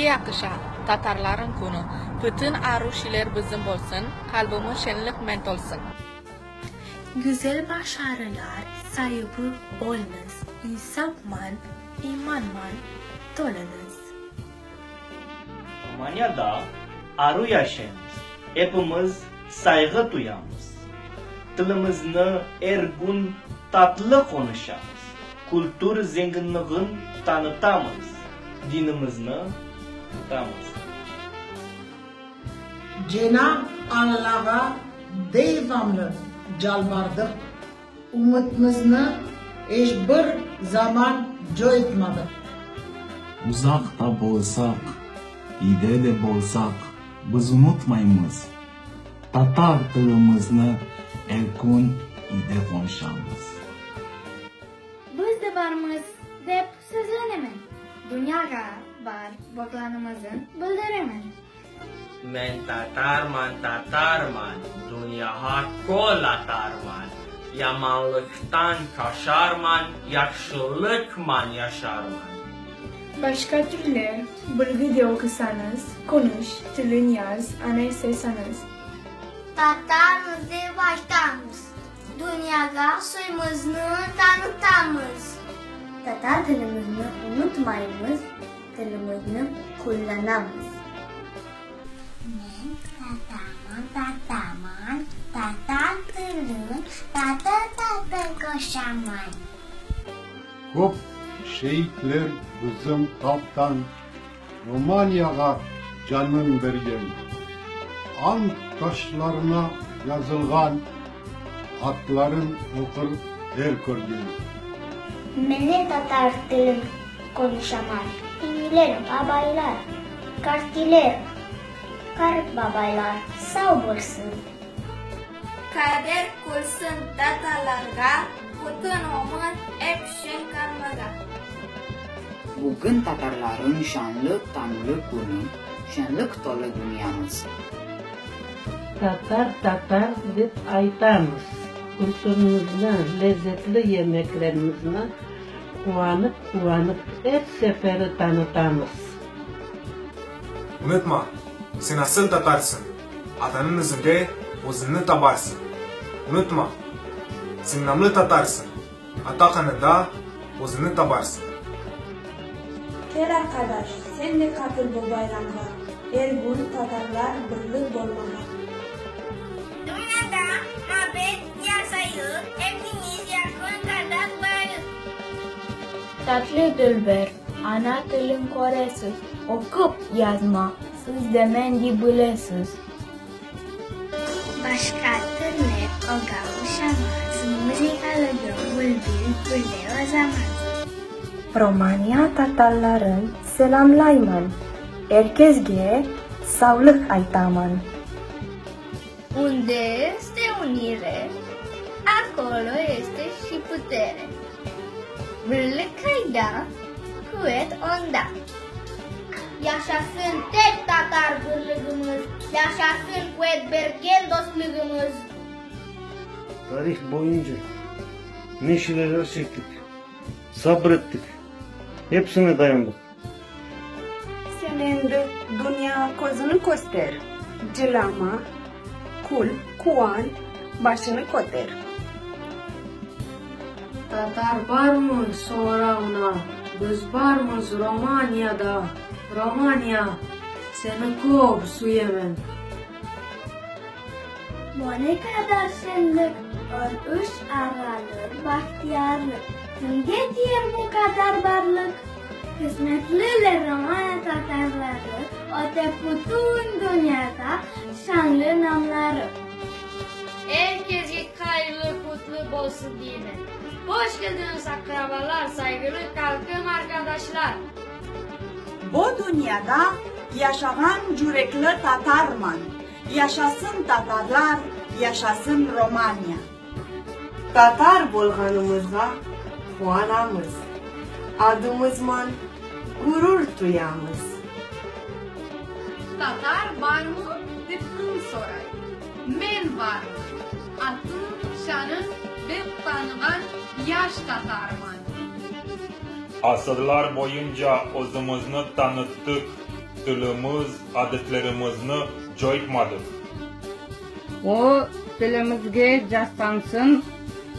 Bizge yaqışa tatarlarıñ künü, Bütün aru şiler bizim bolsun, Qalbimiz şenlikmen tolsun. Güzel başarılar saibi oluñız, insafman, imanman toluñız. Romaniyada aru yaşaymız, epimiz sayğı tuyamız. Tilimizni er kün tatlı qonuşamız, kültür zenginligin tanıtamız, dinimizni tutamız. Cenab Allağa devamlı calbardıq, ümütmizni eş bir zaman coytmadıq. Uzaq da bolsaq, iyde de bolsaq, biz unutmaymız, tatar tilimizni er kün iyde qonuşamız. Biz de barmız, dep sözlenemen. Dünyağa bar boğlanımızın bildiremen. Men tatarman, tatarman, Dünyağa kol atarman, Yamanlıqtan qaşarman, Yahşılıqman yaşarman. Başqa türlü bilgi de oqusañız, konuş, tilin yaz, ana isteseñiz. Tatarmız dep aytamız, Dünyağa soyumıznı tanıtamız. Tatar tilimizni unutmaymız, tilimizni qullanamız. Men tataman, tataman, tatar tilin tatı-tatı qoşaman. Köp şeitler bizim halqtan Romaniyağa canın bergen. Ant taşlarına yazılğan adların oqur er körgen. Mene tatar tilin konuşaman. İniler, babaylar, qartiler, qartbabaylar sau bolsun. Kader külsin tatarlarğa, Bütün ömür ep şeñ qalmağa. Bugün tatarlarıñ şanlı tañlı künü, şeñlik tolu dünyamız. Tatar, tatar dep aytamız. Kültürimizni, lezzetli yemeklerimizni quvanıp, quvanıp er seferi tanıtamız. Unutma, sen asıl tatarsıñ, atanıñ izinde özüñni tabarsıñ. Unutma, sen namlı tatarsıñ, ata qanında özüñni tabarsıñ. Kel arqadaş, sen de qatıl bu bayramğa, Er kün tatarlar birlik bolmağa. Dünyada muabbet yaşayıq, Epimiz yaqın qardaş barıq. Tatlı dülber, ana tilin köresiz, Oqup yazma, siz de men de bilesiz. Başqa tiller oğa oşamaz, Muzıkalıdır bülbül bile o zaman. Romaniya tatarların selamlayman, Er kesge savlıq aytaman. Unde este unire, acolo este și putere. Birlik qayda, quvet onda. Yaşasın tek tatar birligimiz, Yaşasın quvet bergen dostluğımız. Tarih boyunca ne çileler çektik, sabır ettik, hepsine dayandıq. Sen endi dünya közüni köster, Cılama, kül, quvan, başını köter. Tatar barmı soravına, Biz barmız Romaniyada, Romaniya, seni köp süyemen. Bo ne qadar şenlik, Örüş, ağalıq, bahtiyarlıq, Kimge tiyer bu qadar barlıq? Qısmetliler Romaniya tatarları, Öte bütün dünyada şanlı namları. Er kesge hayırlı, qutlu bolsun deymen. Hoş keldiñiz, aqrabalar, sayğılı halqım, arqadaşlar! Bo dünyada yaşağan cürekli tatarman, Yaşasın tatarlar, yaşasın Romaniya! Tatar bolğanımızğa quvanamız, Adımızman gurur tuyamız. Tatar barmı dep kim soray? Men barman, Atın, şanın bek tanığan yaş tatarman. Asırlar boyunca özümizni tanıttıq. Tilimiz, adetlerimizni coytmadıq. O, tilimizge castansın,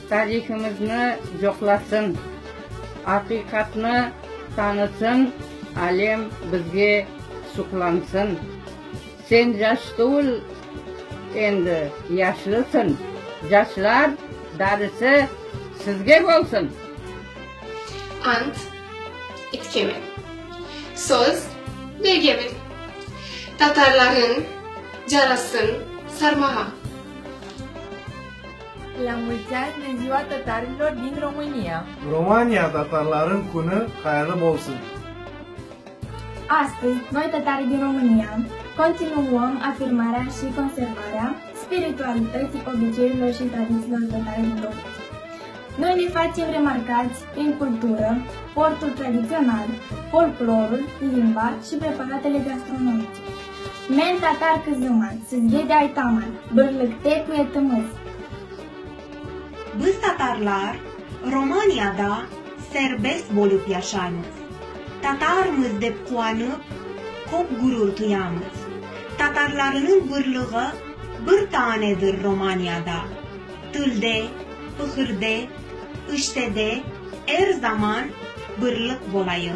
tarihimizni coqlasın, aqiqatnı tanısın, alem bizge suqlansın. Sen yaş tuvul endi, yaşlısın, yaşlar darısı sizge bolsun! Ant etkemen. Söz bergemen. Tatarların carasın sarmağa. La mulți ani de Ziua Tătarilor din România! Romanya tatarların künü hayırlı bolsun! Astăzi, noi tătarii din România, continuăm afirmarea și conservarea spiritualității obiceiurilor și tradițiilor tătare din Dobrogea. Noi ne facem remarcați prin cultură, portul tradițional, folclorul, limba și preparatele gastronomice. Men tatar qızıman, sizge de aytaman, birlikte quvetimiz! Biz tatarlar Romaniyada serbest bolıp yaşaymız. Tatarmız dep quvanıp, köp gurur tuyamız. Tatarlarnıñ birliği bir tanedir Romaniyada. Tilde, fikirde, işte de er zaman birlik bolayıq.